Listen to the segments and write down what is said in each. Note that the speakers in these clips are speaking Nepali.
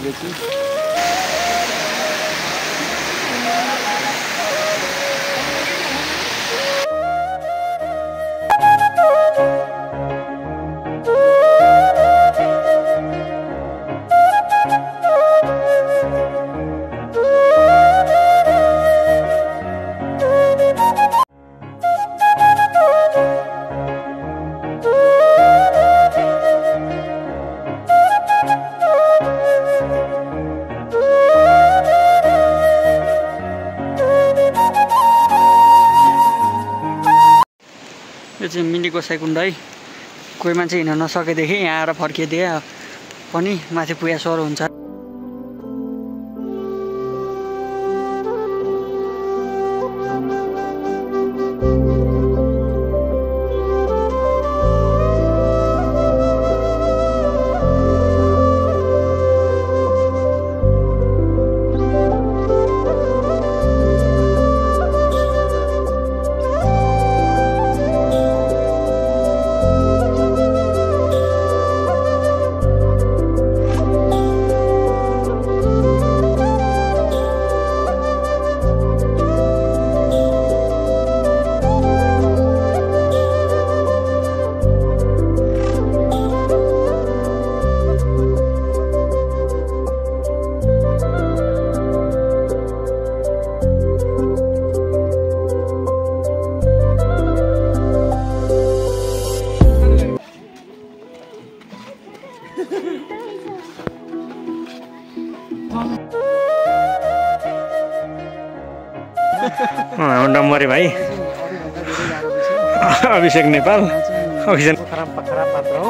आइपुगेछु। यो चाहिँ मिनी गोसाइकुण्ड है। कोही मान्छे हिँड्न नसकेदेखि यहाँ आएर फर्किदिए पनि माथि पुगेको सर हुन्छ। नम्बर भाइ अभिषेक नेपाल अभिषेक खराब पात्र हो।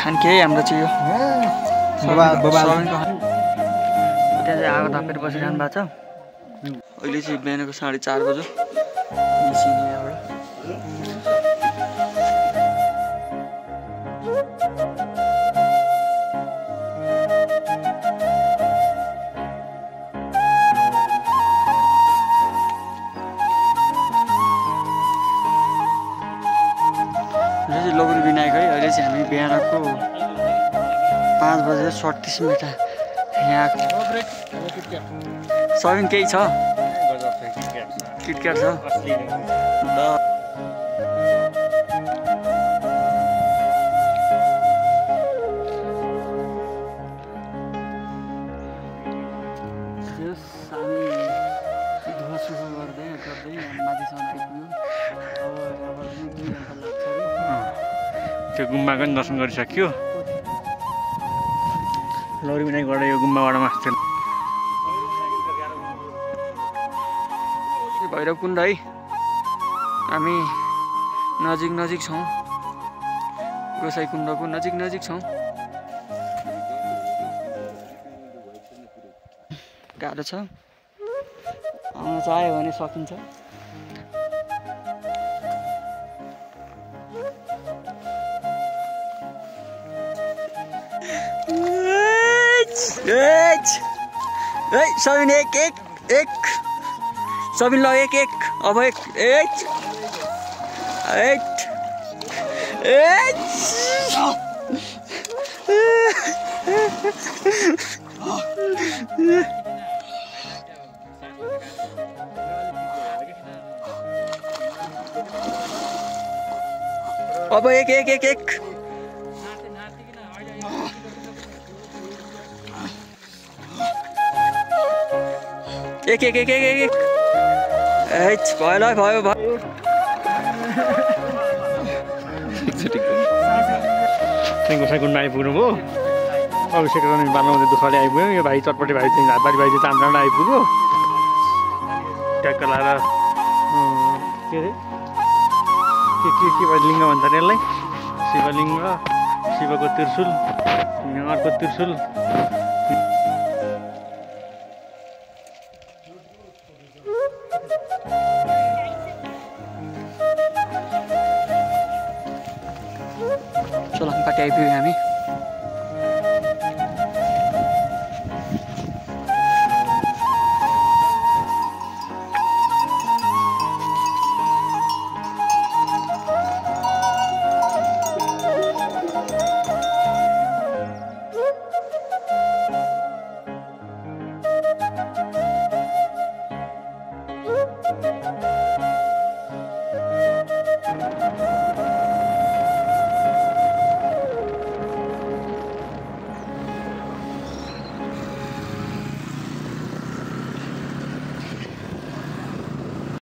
खानके हाम्रो चाहिँ यो त्यहाँ चाहिँ आगो तापेर बसिरहनु भएको छ। अहिले चाहिँ बिहानको 4:30 बज्यो। लोगुर विनायक है। अहिले चाहिँ हामी बिहानको 5:37 यहाँ सबिन केही छ किटक्याट छ। त्यो गुम्बाको पनि दर्शन गरिसक्यो। लौरी विनायकबाट यो गुम्बाबाट मास्छ भैरवकुण्ड है। हामी नजिक छौँ। गोसाइकुण्डको नजिक छौँ। गाह्रो छ। आउन चाह्यो भने सकिन्छ। सबिन एक सबिन ल एक अब एक अब एक भयो गोसाइकुण्ड आइपुग्नु भयो। अभिषेक बाल्नु दुःखले आइपुग्यो। यो भाइ चटपटे भाइ चाहिँ हातबारी भाइ चाहिँ चाम्डामा आइपुग्यो। ट्याक्क लाएर के अरे के लिङ्ग भन्छ नि यसलाई? शिवलिङ्ग, शिवको त्रिशूल, अर्को त्रिशूल। चोलाङपाटी आइपुग्यौँ हामी।